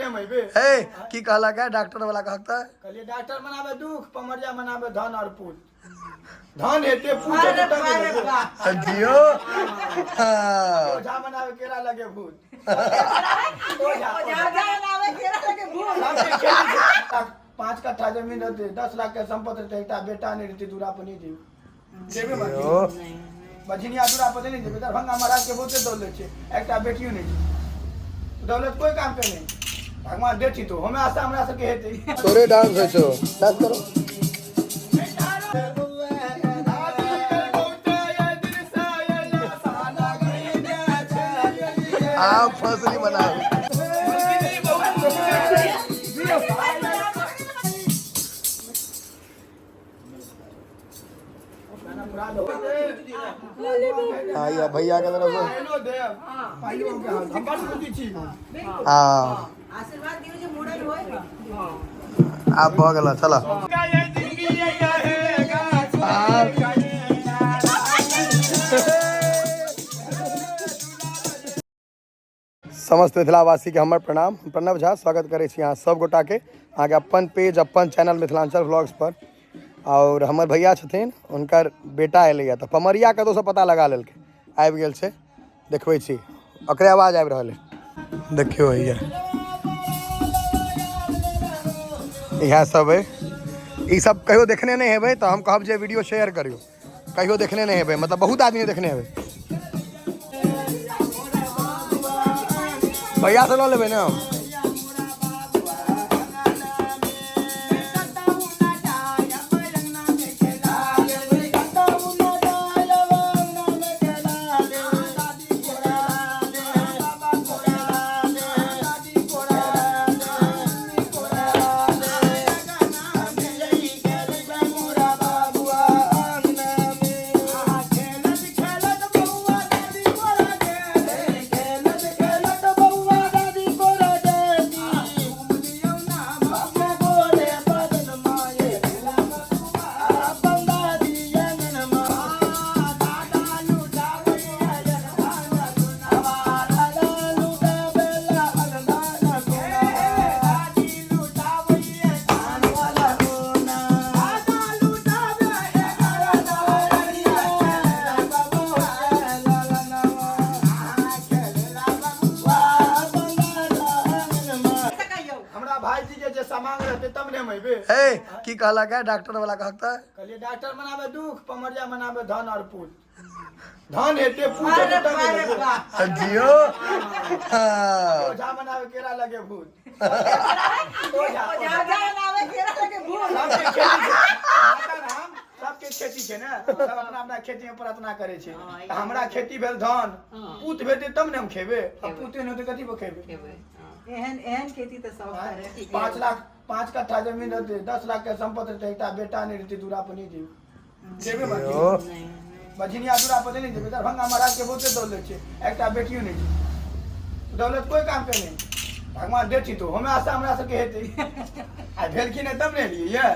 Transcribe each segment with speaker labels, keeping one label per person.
Speaker 1: ने हम अयबै।
Speaker 2: हे, की कहलक है डॉक्टर वाला कहता?
Speaker 1: कहलिए डॉक्टर मनाबे दुख, पमरिया मनाबे धन और पूत। धन हेते पूत हेते तब ने हेतै।
Speaker 2: जियो। हाँ।
Speaker 1: ओझा मनाबे केरा लगे भूत। ओझा, ओझा। सबके खेती छै। 5 कट्ठा जमीन रहते, 10 लाख के संपत्ति रहते, एकटा बेटा नहि रहते, दूरा पर नहि जेबै। जेबै बाकी। बझिनिया दूरा पर नहि जेबै। दरभंगा महाराज के बहुते दौलत छै, एकटा बेटियो नहि छै। दौलत कोई काम के नहि, भगवान देती तो हमें आशा हमरा सबके हेतै।
Speaker 2: तोरे डांस होइ छौ, डांस करो। आप फसली बनाओ। हाँ, ये भैया के तरफ से। हाँ, आब भऽ गेल, चल। समस्त मिथिलावासी के हमर प्रणाम। हम प्रणव झा स्वागत करै छी अहाँ सब गोटा के अहाँके अपन पेज अपन चैनल मिथिलांचल व्लॉग्स पर। और हमर भैया छथिन, हुनकर बेटा एलैया तऽ पमरिया कतौसँ पता लगा लेलकै, आबि गेल छै। देखबै छी, ओकरे आवाज आबि रहल है। देखियौ, हैया इएह सब है। ई सब कहियो देखने नहि हेबै तऽ हम कहब जे वीडियो शेयर करियौ। कहियो देखने नहि हेबै, मतलब बहुत आदमी देखने हेबै। भैया से लऽ लेबै ने हम।
Speaker 1: हमरा भाईजी के जे सामान रहते तब ने हम अयबै।
Speaker 2: हे, की कहलक है डॉक्टर वाला कहता?
Speaker 1: कहलिए डॉक्टर मनाबे दुख, पमरिया मनाबे धन और पूत। धन हेते पूत हेते तब ने हेतै।
Speaker 2: जियो। हाँ।
Speaker 1: ओझा मनाबे केरा लगे भूत। ओझा, ओझा। सबके खेती छै माता राम, सबके खेती छै ने, सब अपना अपना खेती में प्रार्थना करै छै। तऽ हमरा खेती भेल धन, पूत भेटै तब ने हम खेबै। आ पूते नहि होतै, कथी पर खेबै?
Speaker 3: एहन एहन खेती तऽ सब करे।
Speaker 1: 5 लाख, 5 कट्ठा जमीन रहते, 10 लाख के संपत्ति रहते, एकटा बेटा नहि रहते, दूरा पर नहि जेबै। जेबै बाकी। बझिनिया दूरा पर नहि जेबै। दरभंगा महाराज के बहुते दौलत छै, एकटा बेटियो नहि छै। दौलत कोई काम के नहि, भगवान देती तो हमें आशा हमरा सबके हेतै। आ भेलखिन हँ तब ने एलियै ये।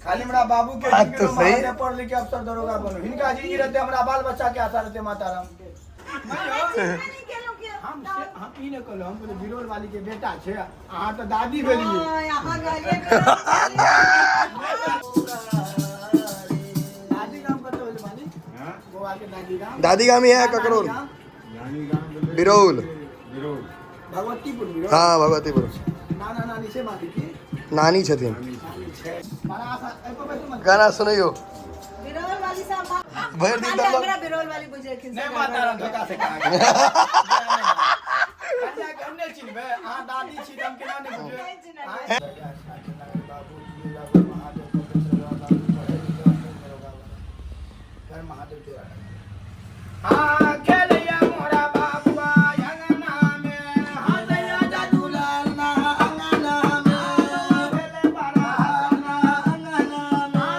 Speaker 1: खाली हमरा बाबू के
Speaker 2: बात तो सही।
Speaker 1: महादेव पढ़ लिख के अफसर दरोगा बनो, हिनका जिंदगी रहते, हमरा बाल बच्चा के आशा रहते माता राम। हम से हम ई नहि कहलहुँ, हम कहलियै बिरोल वाली के बेटा छै, अहाँ तऽ दादी भेलियै। दादी गाम कतऽ भेलै मालिक? बौआ के दादी गाम?
Speaker 2: दादी गाम इएह ककरोल, बिरौल।
Speaker 1: भगवतीपुर बिरौल।
Speaker 2: हाँ, भगवतीपुर।
Speaker 1: नाना नानी छै मालिक की?
Speaker 2: नानी छथिन।
Speaker 1: नानी छै। बड़ा आशा एहि पर बैसू मालिक।
Speaker 2: गाना सुनैयौ।
Speaker 3: बिरौल वाली सब
Speaker 2: भरि दिन
Speaker 3: खाली
Speaker 2: दबल।
Speaker 3: हमरा बिरौल वाली बुझेलखिन।
Speaker 1: नहि माता राम धोखा से कहा कन्या के हम नहि चिन्हबै? अहाँ दादी छी तऽ हम केना नहि बुझबै?
Speaker 3: नहि चिन्हबै।
Speaker 1: हाँ, खेलैया मोरा बाबुआ अंगना में, हँसैया जादू लालना अंगना में, भेलै बड़ा हसना अंगना में,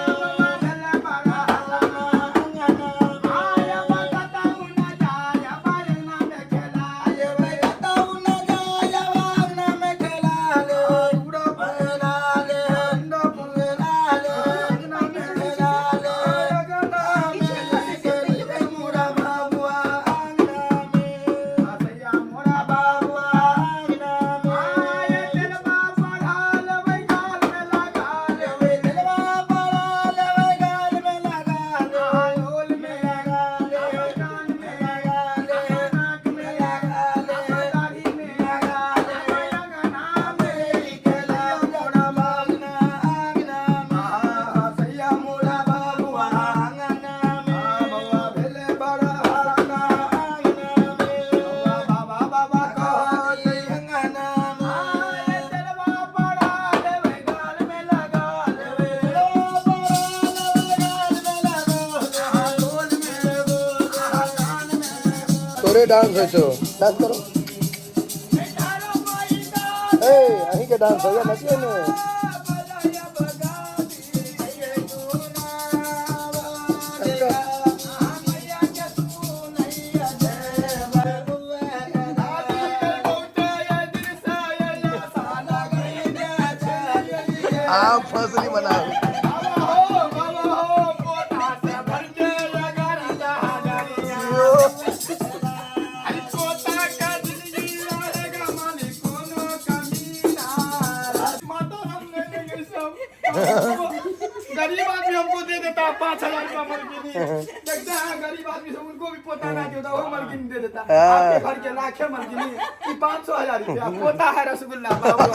Speaker 1: भेलै बड़ा हसना अंगना में। आय बकतौ न जाय अंगना में खेला लेबै, कतौ न जाय अंगना में खेला ले, उड़ा बना ले, अंडा बना ले, अंगना में खेला ले, अंगना में खेलबै मोरा बाबुआ।
Speaker 2: तोरे डांस होइ छौ, डांस करो। ए अहीं के डांस होइया, नचियौ ने। आप फसली बनाओ।
Speaker 1: गरीब आदमी हमको दे देता 5000 रुपया मलकिनी। देखते हैं गरीब आदमी से उनको भी पोता ना देता, वो मलकिनी दे देता। आपके घर के लाखे मलकिनी कि 500,000 रुपया पोता है रसगुल्ला बाबू।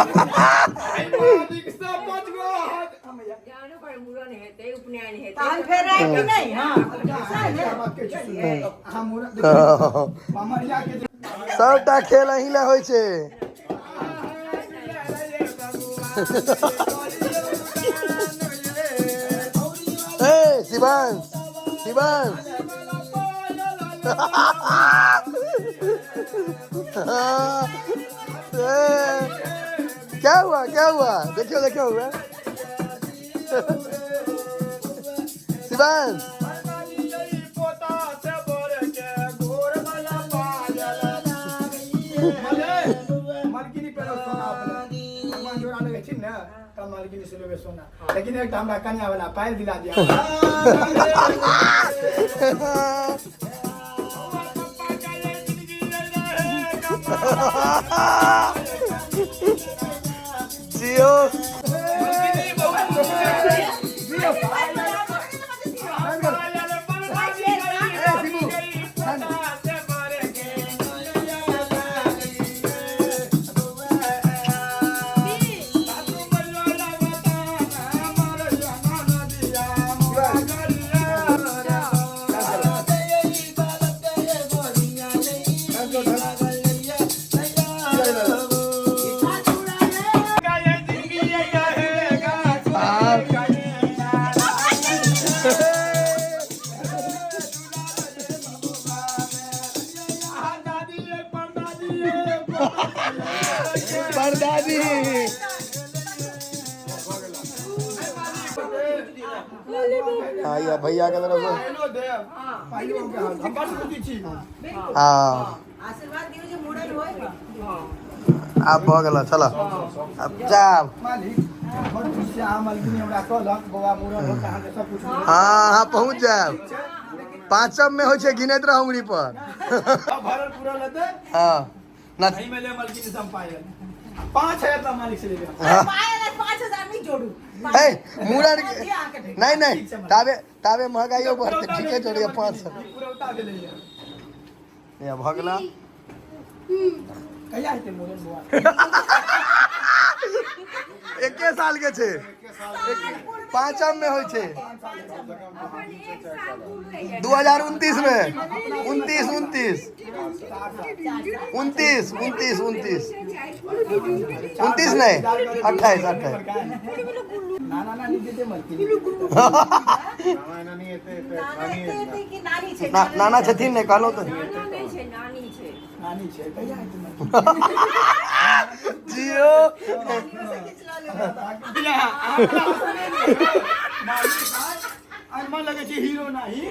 Speaker 3: तहन फेर राखि कि नहि? हँ,
Speaker 2: सबटा खेल अहीं लए होइ छै। ए शिवांश, शिवांश क्या हुआ, क्या हुआ? देखियो देखियो हुआ। शिवांश
Speaker 1: मालकिनी से लेबे सोना, लेकिन एक हमरा कन्या वाला पायल दिला दिया।
Speaker 2: जियो परदादी। हाँ या भैया के तरफ से। हाँ
Speaker 3: आशीर्वाद दियौ जे मुड़न होय।
Speaker 2: आब भऽ गेल, चल अब जाब। हाँ हाँ पहुँच जायब। पाँचम में होइ छै, गिनैत रह उंगली पर। हाँ ना
Speaker 1: 5000 मालिक से ले।
Speaker 3: 5000 नहीं जोड़ू।
Speaker 2: ए मुड़न नहीं नहीं, ताबे ताबे महंगाइयो बढ़ते, ठीके जोड़िए 500। या भऽ गेला।
Speaker 1: कहिया हेतै मुड़न बौआ?
Speaker 2: एके साल के छै, पाँचम में होइ छै 2029 में। 29 29 29 29 29 29 नहीं 28 28। नाना छथिन ने कहलहुँ तऽ जियो।
Speaker 1: लगे छै हीरो नाही।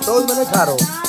Speaker 2: तो मैंने खा रहा हूँ।